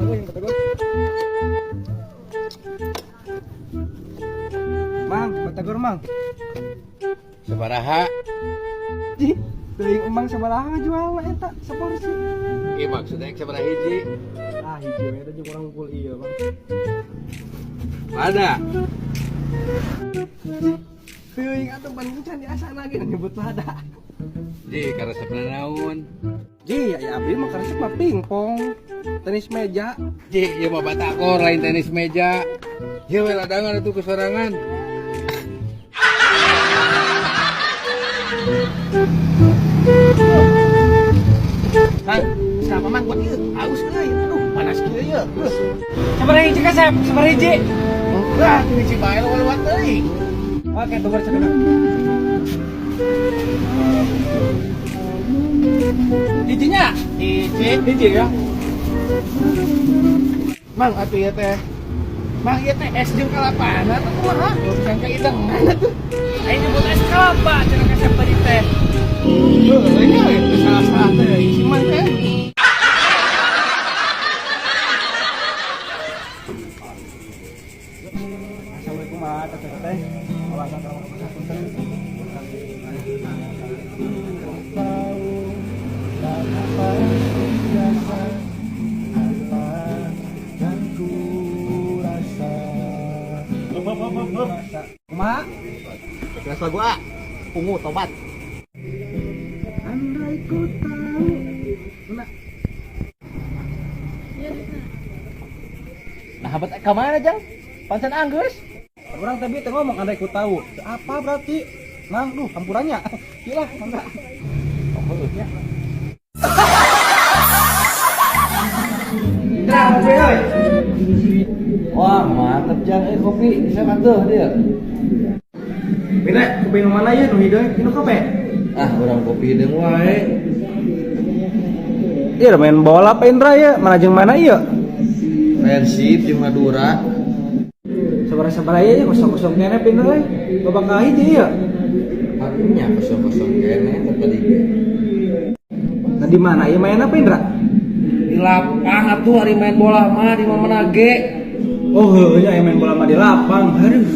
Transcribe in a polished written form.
Batagor, yang batagor. Mang, batagor mang. Sabaraha? Ji, teuing emang sabaraha ngajualna eta saporsi. Iya maksudnya sabaraha hiji? Ah, hiji we eta jeung urang ngumpul ieu, Bang. Ada. Teuing atuh pan can diasana ge nyebut lada. Ji, karesepna naon? Ji, ya abdi mah karesep mah pingpong, tenis meja. Ji, ieu mah batagor lain tenis meja. Ieu we ladangan atuh kesorangan. Mang, siapa mang buat ieu? Aus euy. Aduh, panas kieu ieu. Sabaraha hiji kasep? Sabaraha hiji? Wah, hiji bae lewat euy. Oke, tunggu sebentar. Hijinya? Hiji, hiji ya. Mang atuh ieu teh. Mang ieu teh es jeung kalapana atuh kumaha? Bisa kaidengan atuh. Aing nyebut es kelapa cenah kasep tadi teh. Heuh nya salah-salah teh si Mang teh. Assalamualaikum Mak, teteh teh. Kumaha? Kelas lagu A, ungu tobat. Andai ku tahu. Nah, Nah, habat ka mana, Jang? Pansan anggeus. Orang tadi teh ngomong andai ku tahu. Apa berarti? Nang, duh, hampurannya. Gila, mangga. Oh, ya. Indra, kopi euy. Wah, mantep Jang, kopi bisa tuh dia. Beda, kopi nu mana ya nu hideung? Nu kopi. Ah, orang kopi hideung wae. Iya, main bola apa Indra ya? Mana jeung mana ieu? Persib jeung Madura. Sabar-sabar aja ya, kosong-kosong kene pindah euy. Babak kahiji ieu. Artinya kosong-kosong kene tadi ge. Nah, di mana ieu main apa Indra? Di lapang atuh hari main bola mah di mana ge. Oh, heuh nya main bola mah di lapang. Aduh.